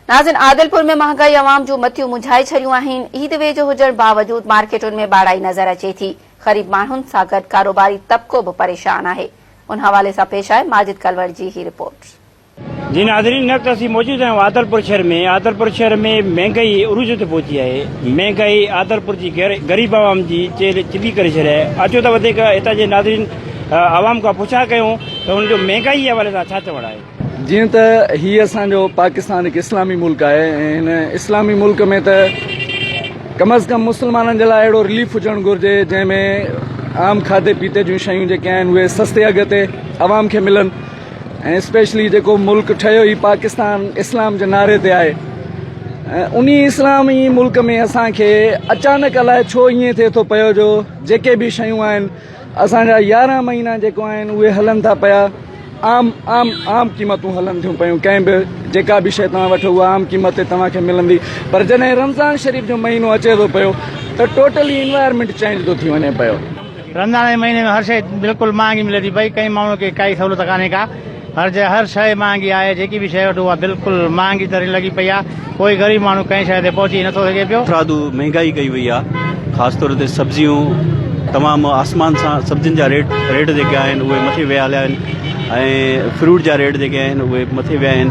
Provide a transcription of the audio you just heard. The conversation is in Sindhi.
ناظرين عادلپور ۾ مهانگائي عوام جون متيون منجهائي ڇڏيون آهن، عيد ويجهو هجڻ باوجود مارڪيٽن ۾ ٻاڙائي نظر اچي ٿي، غريب ماڻهن سان گڏ ڪاروباري طبقو به پريشان آهي، ان حوالي سان پيش آهي ماجد ڪلوڙ جي هي رپورٽ. جي ناظرين هن وقت اسين موجود آهيون عادلپور شهر ۾ عادلپور شهر ۾ مهنگائي عروج تي پهتي آهي مهنگائي عادلپور جي غريب عوام جي چيلهه چٻي ڪري ڇڏي آهي اچو ته وڌيڪ هتان جي ناظرين عوام کان پڇا ڪيون ته هن جو مهنگائي جي حوالي سان ڇا چوڻ آهي. جيئن ته هي اسان جو پاڪستان هڪ اسلامي ملڪ آهي ۽ هن اسلامي ملڪ ۾ ته ڪم از ڪم مسلمانن جي لاء اهڙو رليف هجڻ گهرجي جنهن ۾ عام کاڌي پيتي جون شيون جيڪي آهن اهي سستي اگهه تي عوام کي ملن ۽ اسپيشلي جيڪو ملڪ ٺهيو هي پاڪستان اسلام جي نعري تي آهي ۽ انهي اسلامي ملڪ ۾ اسان کي اچانڪ الائي ڇو ائين ٿئي ٿو پيو جو جيڪي به شيون آهن اسان جا 11 مهينا جيڪو آهن اهي هلن ٿا پيا عام عام عام قيمتون هلن ٿيون پيون ڪنهن به جيڪا به شيء توهان وٺو اها عام قيمت تي توهان کي ملندي پر جڏهن رمضان شريف جو مهينو اچي ٿو پيو ته ٽوٽلي انوائرمينٽ چينج ٿو ٿي وڃي پيو. رمضان جي مهيني ۾ هر شيء بلڪل مهانگي ملي ٿي پئي ڪنهن ماڻهو کي ڪائي سهولت ڪانهي ڪا هر جاء هر شيء مهانگي آهي جيڪي به شيء وٺو اها بلڪل مهانگي ترين لڳي پئي آهي ڪوئي غريب ماڻهو ڪنهن شيء تي پهچي نٿو سگهي پيو. هٿرادو مهنگائي ڪئي وئي آهي خاص طور تي سبزيون تمام آسمان سان سبزين جا ريٽ ريٽ جيڪي آهن اهي مٿي ويا هليا آهن ۽ فروٽ جا ريٽ جيڪي آهن اهي مٿي ويا آهن.